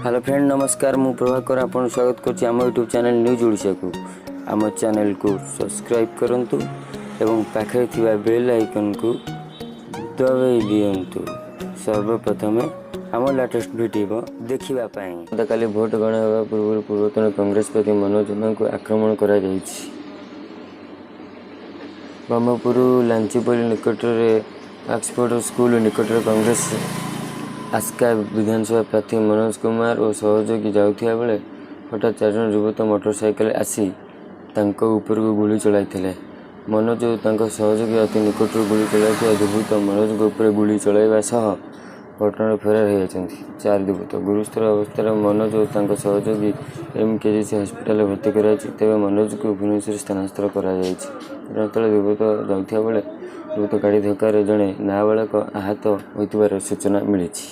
Hello friend, ନମସ୍କାର। ମୁଁ ପ୍ରଭାକର, ଆପଣଙ୍କୁ ସ୍ୱାଗତ କରୁଛି ଆମ ୟୁଟ୍ୟୁବ୍ ଚ୍ୟାନେଲ୍ ନ୍ୟୁଜ୍ ଓଡ଼ିଶାକୁ। ଆମ ଚ୍ୟାନେଲକୁ ସବସ୍କ୍ରାଇବ୍ କରନ୍ତୁ ଏବଂ ପାଖରେ ଥିବା ବେଲ୍ ଆଇକନ୍କୁ ଦବାଇ ଦିଅନ୍ତୁ ସର୍ବପ୍ରଥମେ ଆମ ଲାଟେଷ୍ଟ ଭିଡ଼ିଓ ଦେଖିବା ପାଇଁ। ଗତକାଲି ଭୋଟ ଗଣନା ହେବା ପୂର୍ବରୁ ପୂର୍ବତନ କଂଗ୍ରେସ ପ୍ରାର୍ଥୀ ମନୋଜ ଜେନାଙ୍କୁ ଆକ୍ରମଣ କରାଯାଇଛି। ବ୍ରହ୍ମପୁର ଲାଞ୍ଚିପଲ୍ଲୀ ନିକଟରେ ଅକ୍ସଫୋର୍ଡ ସ୍କୁଲ ନିକଟରେ କଂଗ୍ରେସ ଆସ୍କା ବିଧାନସଭା ପ୍ରାର୍ଥୀ ମନୋଜ କୁମାର ଓ ସହଯୋଗୀ ଯାଉଥିବା ବେଳେ ହଠାତ୍ ଚାରିଜଣ ଯୁବକ ମୋଟରସାଇକେଲ ଆସି ତାଙ୍କ ଉପରକୁ ଗୁଳି ଚଳାଇଥିଲେ। ମନୋଜ ଓ ତାଙ୍କ ସହଯୋଗୀ ଅତି ନିକଟରୁ ଗୁଳି ଚଳାଇଥିବା ଦୁର୍ବୃତ୍ତ ମନୋଜଙ୍କ ଉପରେ ଗୁଳି ଚଳାଇବା ସହ ଘଟଣାରୁ ଫେରାର ହୋଇଯାଇଛନ୍ତି ଚାରି ଦୁର୍ବୃତ୍ତ। ଗୁରୁତର ଅବସ୍ଥାରେ ମନୋଜ ଓ ତାଙ୍କ ସହଯୋଗୀ ଏମ୍କେସିଜି ହସ୍ପିଟାଲରେ ଭର୍ତ୍ତି କରାଯାଇଛି। ତେବେ ମନୋଜଙ୍କୁ ଭୁବନେଶ୍ୱର ସ୍ଥାନାନ୍ତର କରାଯାଇଛି। ଘଟଣାସ୍ଥଳରେ ଦୁର୍ବୃତ୍ତ ଯାଉଥିବା ବେଳେ ଦୁର୍ବୃତ୍ତ ଗାଡ଼ି ଧକ୍କାରେ ଜଣେ ନାବାଳକ ଆହତ ହୋଇଥିବାର ସୂଚନା ମିଳିଛି।